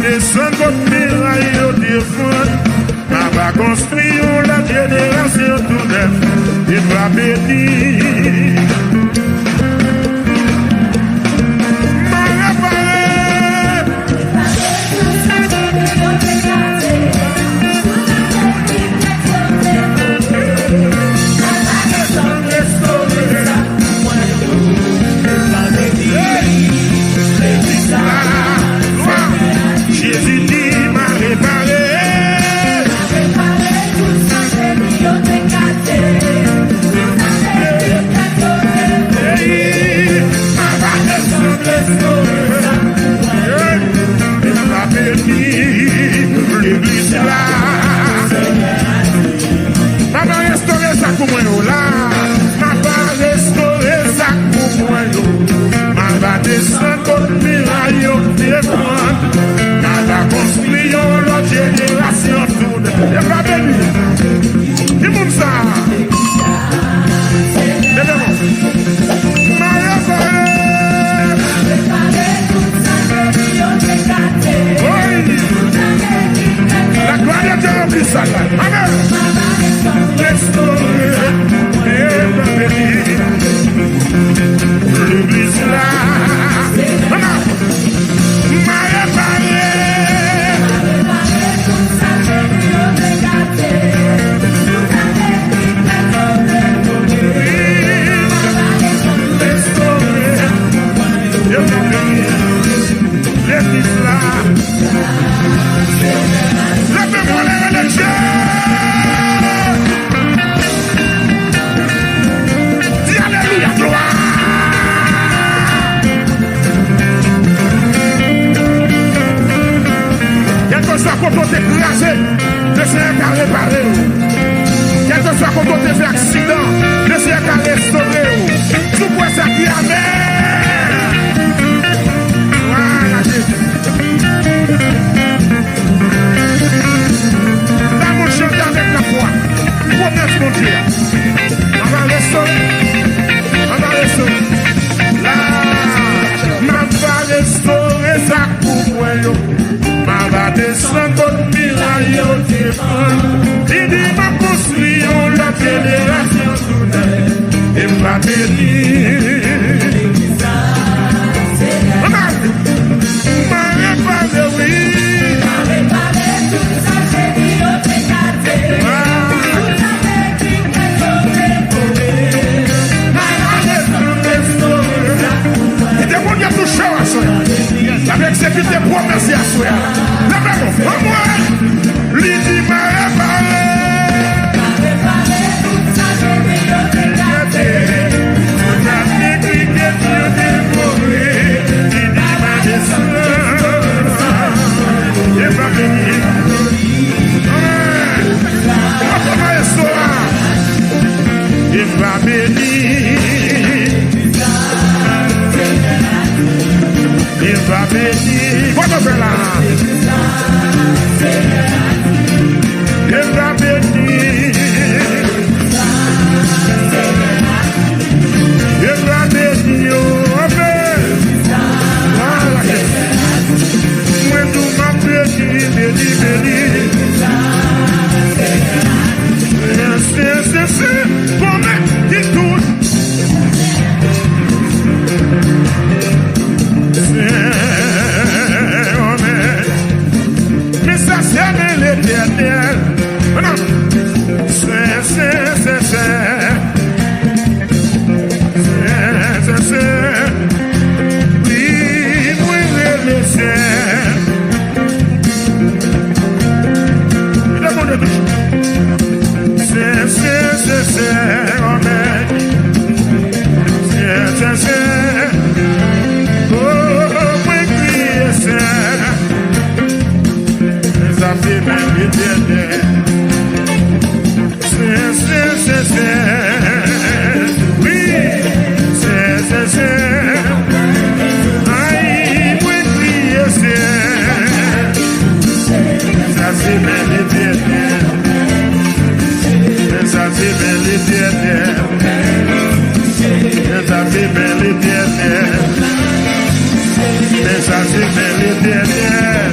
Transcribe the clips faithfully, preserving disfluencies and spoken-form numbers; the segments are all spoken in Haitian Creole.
Desann kot miray yo te fann, m a va konstwi yon lòt jenerasyon tou nèf, e m va beni. M a repare. Jezi di, m a repare. Ey, m a va desann restore. Ey, m a beni legliz la. M a va restore sa k pou mwen yo la. M a va restore sa k pou mwen yo. M a va desann kot miray yo te pran. M a va konstwi yon lòt jenerasyon tou nèf. E pa beni. Ki moun sa? Leve men. M a repare. Wi. La gloire de Dieu remplit sa la. Amen. Restore. E pa beni. Legliz la. Amen. M a repare. Legliz la. Leve men w anlè, rele Dye. Di alelouya, glwa. Kèlkeswa kote w te kraze, Lesenyè ka repare w. Kèlkeswa kote w te fè aksidan, Lesenyè ka restore w. Si w kwè sa, di amèn. Glwa a Jezi. N a chante avèk lafwa. Pwomès Bondye a. Ann al restore. Ann al restore. La, m ap al restore sa k pou mwen yo. M ap al desann kot miray yo te fann. Li di m ap konstwi yon lòt jenerasyon tou nèf. E m va beni. Ann al. M a repare, wi. M a repare tout sa jeni yo te gate. Ah. Tout sa vle ki te sove, vole. M a repare, restore. Kite Bondye touche w aswè. L ap egzekite pwomès li aswè a. Leve men w. Anmwe. Li di, m a repare. M a repare tout sa jeni yo te gate. Tout sa neglige yo te vole. Li di, m a desann. E m va beni. Amèn. Papa maestro a. E m va beni. E m va beni. Kote w fè la? E m va beni. E m va beni yo. Amèn. Mwen tou m ap beni, beni, beni. Sen, sen, sen, sen, konnen ki tout. Sen, amèn. Men sa se men Letènèl. Ann. Sen, sen, sen, sen. Sen, sen, sen. Wi, mwen rele sen. Kite Bondye touche. Sen, sen, sen, sen, amèn. Sen, sen, sen. O, mwen kriye sen. Sa se men Letènèl. Sen, sen, sen, sen. Wi. Sen, sen, sen. Ay, mwen kriye sen. Sa se men Letènèl. Sa se men Letènèl. Sa se men Letènèl. Sa se men Letènèl.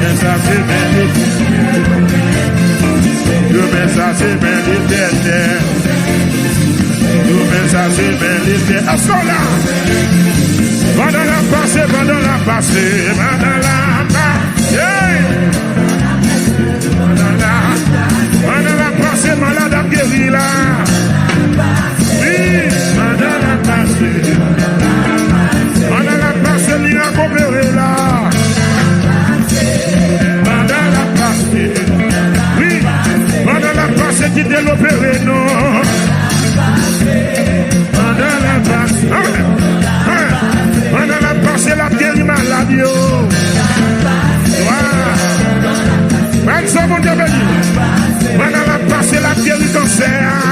Men sa se men Letènèl. Yo men sa se men Letènèl. Yo men sa se men Letènèl. Èske w la? Pandan l ap pase, pandan l ap pase, pandan l ap pase. Hey! Pandan l ap, pandan l ap pase, malad ap geri la. Wi, pandan l ap pase. Pandan l ap pase, mirak opere la. Pandan l ap pase. Wi, pandan l ap pase, kite l opere nou. Pandan l ap pase. Pandan l ap pase, l ap geri malad yo. Wa. Ban sa Bondye beni. Pandan l ap pase, l ap geri kansè a.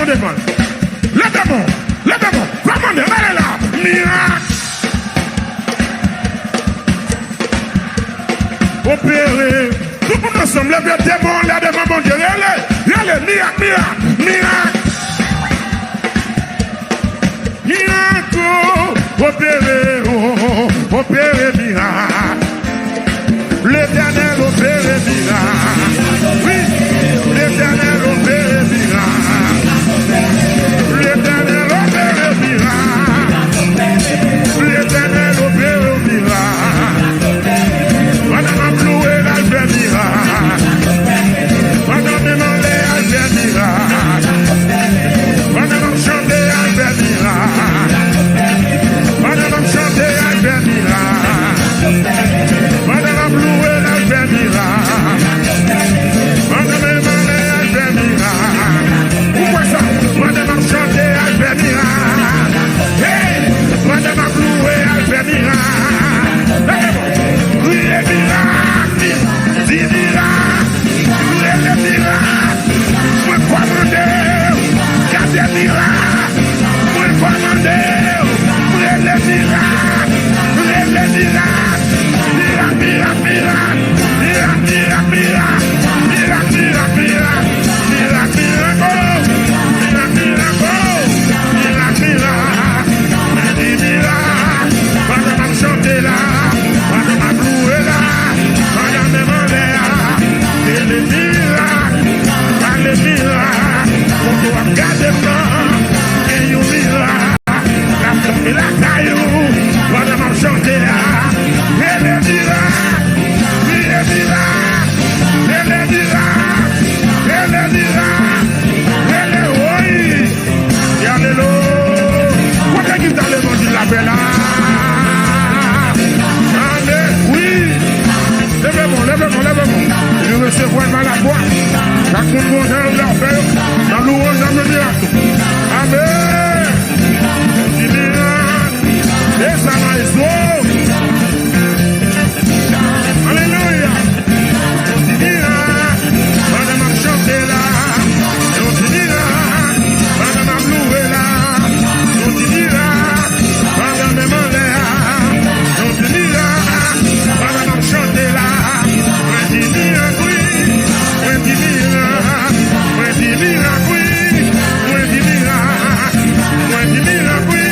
Devan. Leve men w, leve men w. Kòmande, rele la. Mirak. Opere. Tout moun ansanm, leve de men w anlè devan Bondye. Rele, rele, mirak, mirak, mirak. Mirak, oh, opere, oh, opere mirak. Letènèl opere mirak. Wi, Letènèl opere mirak. Letènèl opere mirak. Letènèl opere mirak. Pandan m ap louwe l, al fè mirak. Pandan m menm anlè, al fè mirak. Pandan m ap chante, al fè mirak. Pandan m ap chante, al fè mirak. Pandan m ap louwe l, al fè mirak. Pandan m ap mande, al fè mirak. Ou kwè sa? Pandan m ap chante, al fè mirak. Hey! Pandan m ap louwe, al fè mirak. Kriye mirak! Di mirak! Rele mirak! Mwen kòmande w! Gade mirak! Mwen kòmande w! Rele mirak! Rele mirak! Mirak, mirak, mirak! Mirak, mirak, mirak! Mirak, mirak, mirak! Mirak, mirak, oh! Mirak, mirak, oh! Mirak, mirak! Mwen di mirak! Pandan m ap chante la, pandan m ap louwe la, pandan menm anlè a, rele mirak, rele mirak, kote w ap gade m nan, gen yon mirak k ap tonbe lakay ou, pandan m ap chante a, rele mirak, rele mirak, rele mirak, rele mirak, rele woy. Alelouya. Kote gita levanjil la fè la? Amen. Wi. Leve men w, leve men w, leve men w. Li resevwa l pa lafwa. Chak moun gon jan l fè yo. Nan louwanj, nan mirak. Amen. Di mirak. E sa, maestro. Alelouya. Yon ti mirak, pandan m ap chante la. Yon ti mirak, pandan m ap louwe la. Yon ti mirak, pandan menm anlè a. Yon ti mirak, pandan m ap chante la. Mwen di mirak, wi. Mwen di mirak, mwen di mirak, wi. Mwen di mirak, mwen di mirak, wi.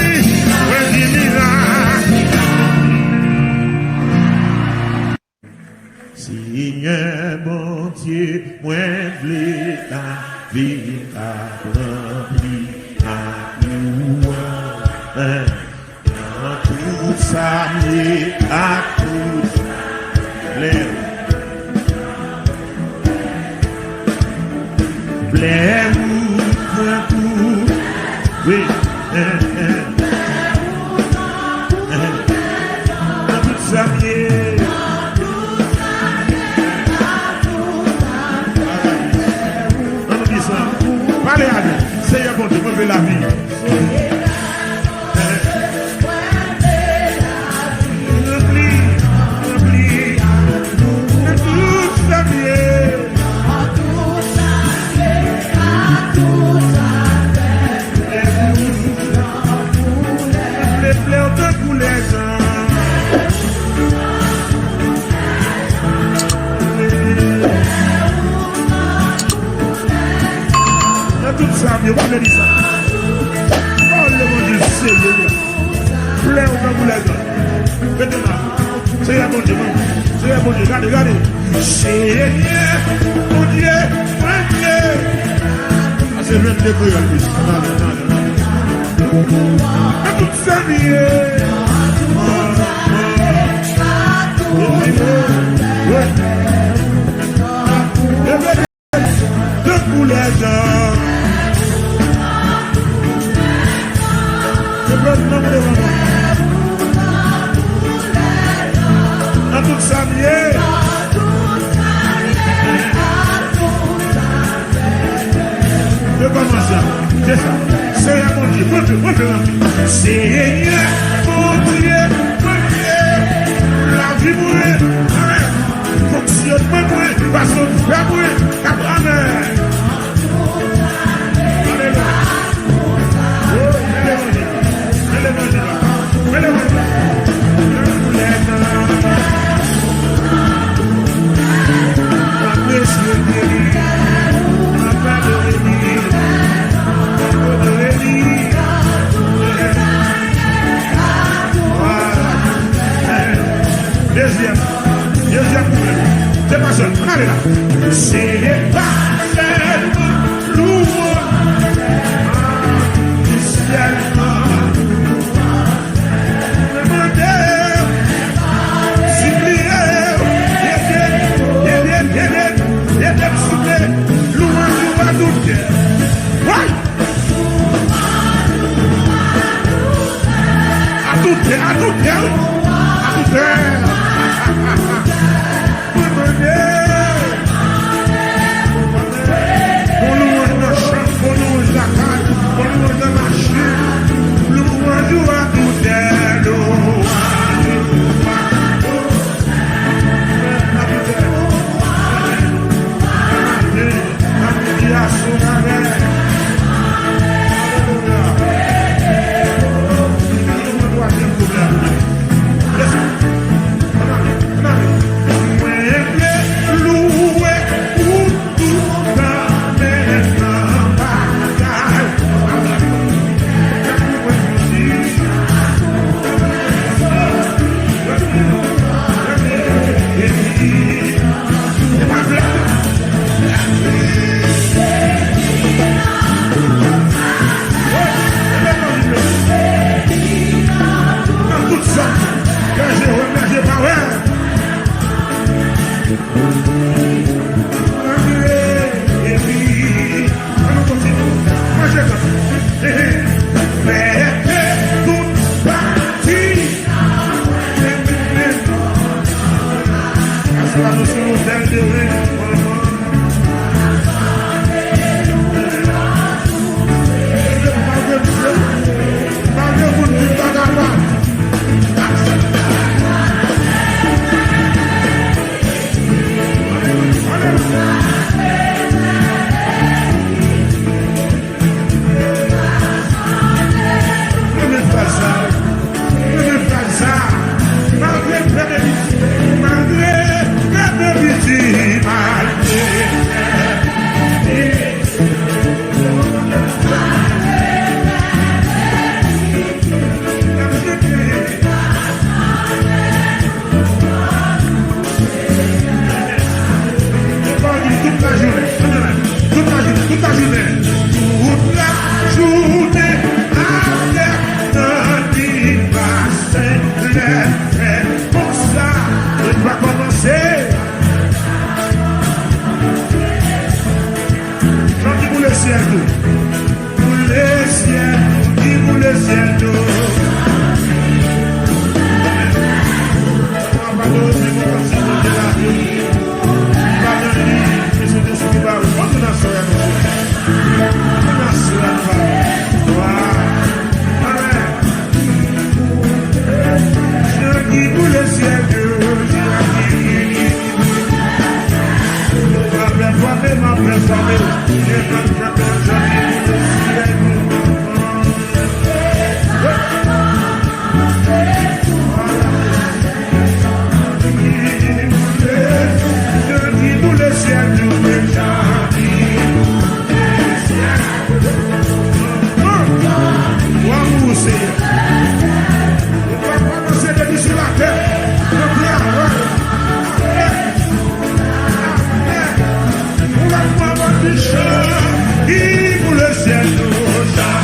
Mwen di mirak. Senyè Bondye, mwen vle lavi m ap ranpli ak louanj. Nan tout sa m ye ak tout sa m lè. Flè ou tankou. Wi. Nan tout sa m ye. Ann di sa. Pale avè l. Seyè Bondye, mwen vle lavi. Ranpli, ranpli, nan tout sa m ye. Vle flè w tankou lèzanj. Nan tout sa m ye, w ap di sa. Pawòl levanjil serye, wi. Flè w tankou lèzanj. Mete la. Seyè Bondye, mwen. Seyè Bondye, gade, gade. Senyè Bondye, mwen vle. Sa se vennde kreyòl, wi. Nan tout sa m ye. Wi. Tankou lèzanj. Se prèske nan mwen devan mwen. Nan tout sa m ye. Yo kòmanse. Se sa. Seyè Bondye, mwen vle, mwen vle ranpli. Senyè Bondye, mwen vle. Lavi mwen. Fonksyonman mwen, fason m fè mwen, kap amè. Alelouya. Syèl tou. Boule syèl tou, ki boule syèl tou. Papa, nou di bon, se Bondye la. Li pa nan li, li se Sentespri ba ou. Bon, tout nasyon a nou. Tout nasyon a nou. Wa. Amèn. Jan ki boule syèl yo, jan ki boule. Frape, frape, frape, frape. Jan ki boule syèl yo. Jan ki boule syèl yo, jan ki boule syèl. Wa mouri, Seyè. Ou pa kòmanse depi sou latè. Nan travay. Ou la pran mòd di chan. Ki boule syèl yo, jan.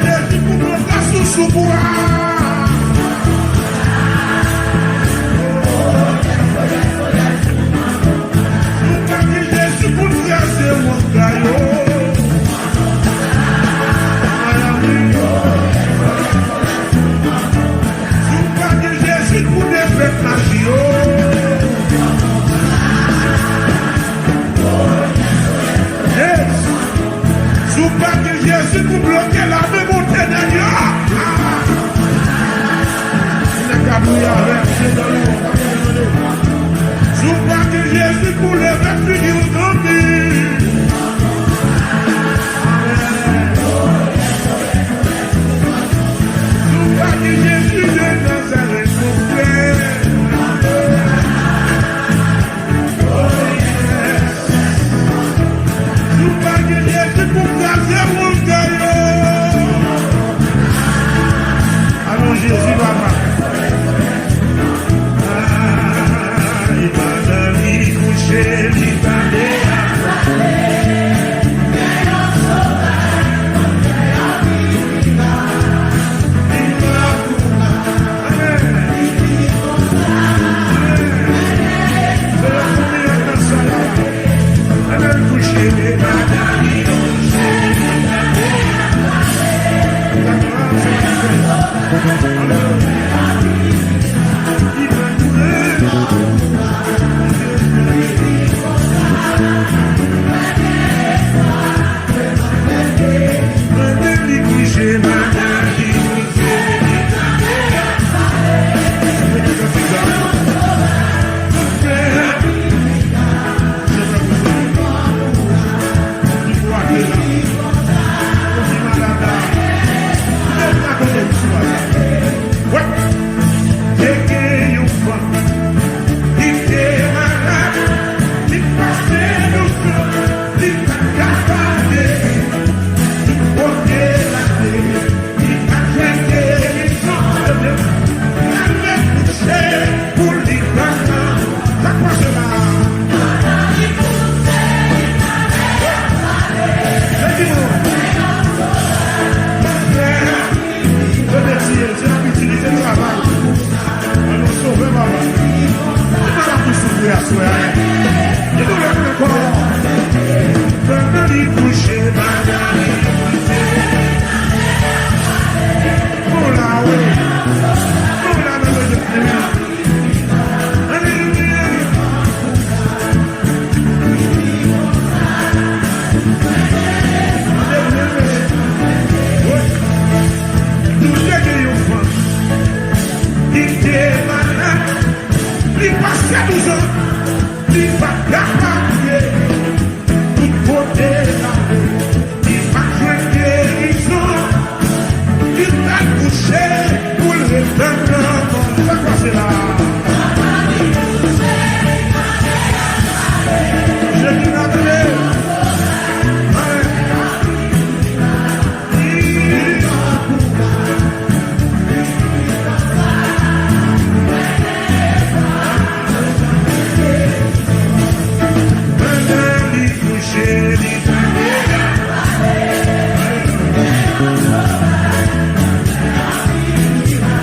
Jezi pou pran plas ou sou kwa. Nou pa gen Jezi pou n kraze wanga yo. Si w pa gen Jezi pou defèt maji yo. Yes. Si w pa gen Jezi pou bloke lame monte dèyè. Nèg la priye avè m, se nan nou, pa gen mande. Si w pa gen Jezi pou leve figi w kanpe. Si w pa gen Jezi de Nazarèt, mon frè. Si w pa gen Jezi pou kraze wonga yo. Alon Jezi, papa. Ay, pandan li kouche, li tande.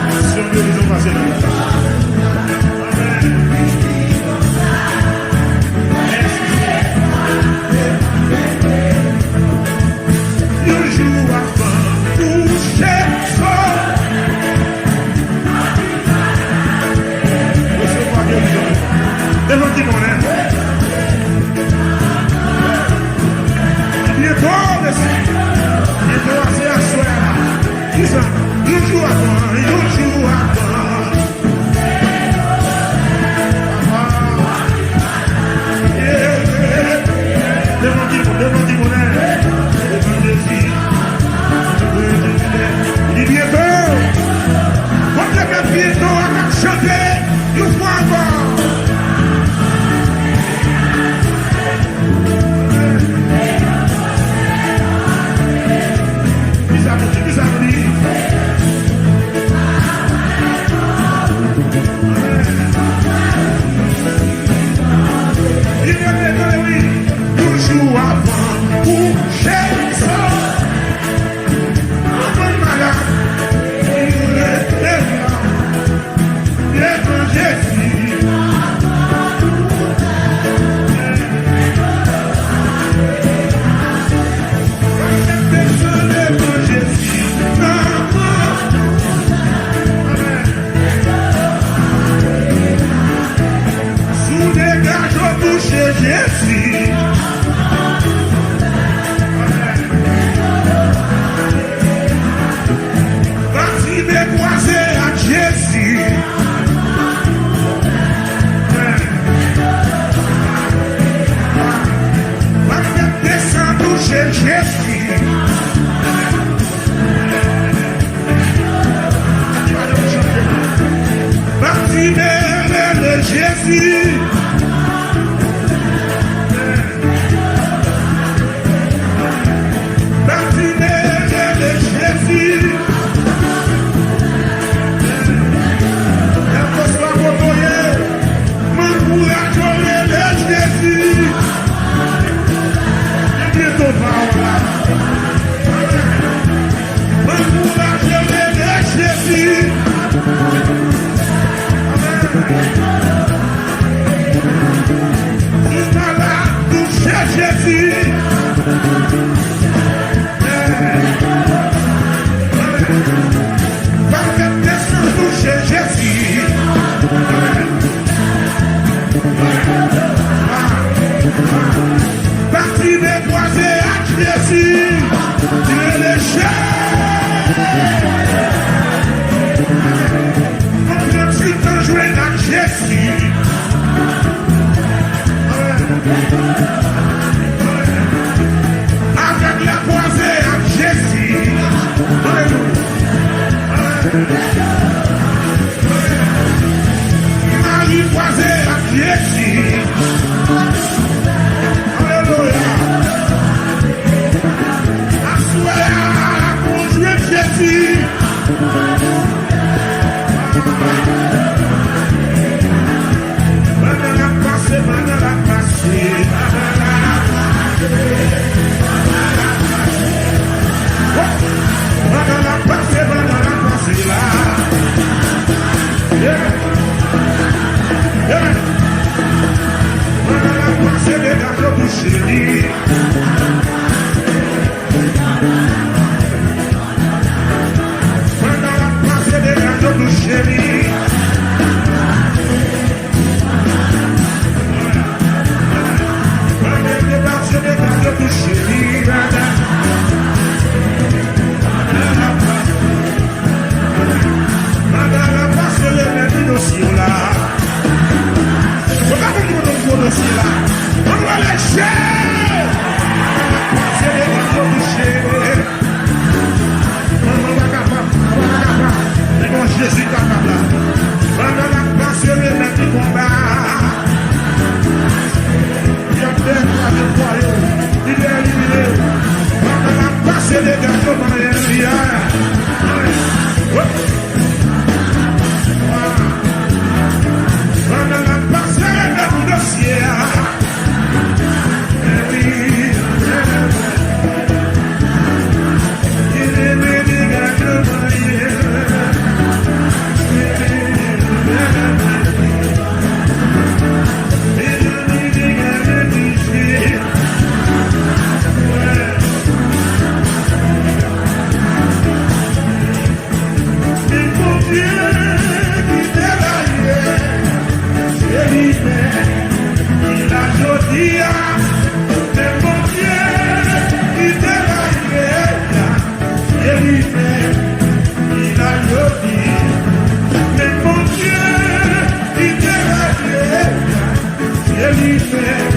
Pasyon de Bondye pase la. Amèn. Yon jou avan kouche sòlèy. Resevwa gerizon. Devan ki moun, en? Byento, mesye. Byento a se aswè a la. Kisa? Yon jou avan, yon jou avan. Devan ki moun, devan ki moun, en? Devan Jezi. Li byento. Kote ke byento a k ap chante yon fwa ankò? Kisa nou di? Kisa nou di? Byen, byen, byen, tande, wi. Yon jou avan kouche sòlèy, anvan malad, li rete la. Devan Jezi. Devan Jezi. Amèn. Si w degaje w touche Jezi. Batime kwaze ak Jezi. Batime desann touche Jezi. Batime rele Jezi. Batime rele Jezi. Kèlkeswa kote w ye, m ankouraje w rele Jezi. Li byento pawòl la. M ankouraje w rele Jezi. Amèn. Si w malad, touche Jezi. Amèn. Amèn. Batime desann touche Jezi. Amèn. Batime kwaze ak Jezi. Rele Jezi. Konn pran ti tan jwenn ak Jezi. Avèg la kwaze ak Jezi. Alelouya. Mari kwaze ak Jezi. Alelouya. Aswè a, konjwen Jezi. Pandan l ap pase, pandan l ap pase, pandan l ap pase, pandan l ap pase la. Yeah. Yeah. Pandan l ap pase, degaje w touche li. Pandan l ap pase, degaje w touche li. Respect.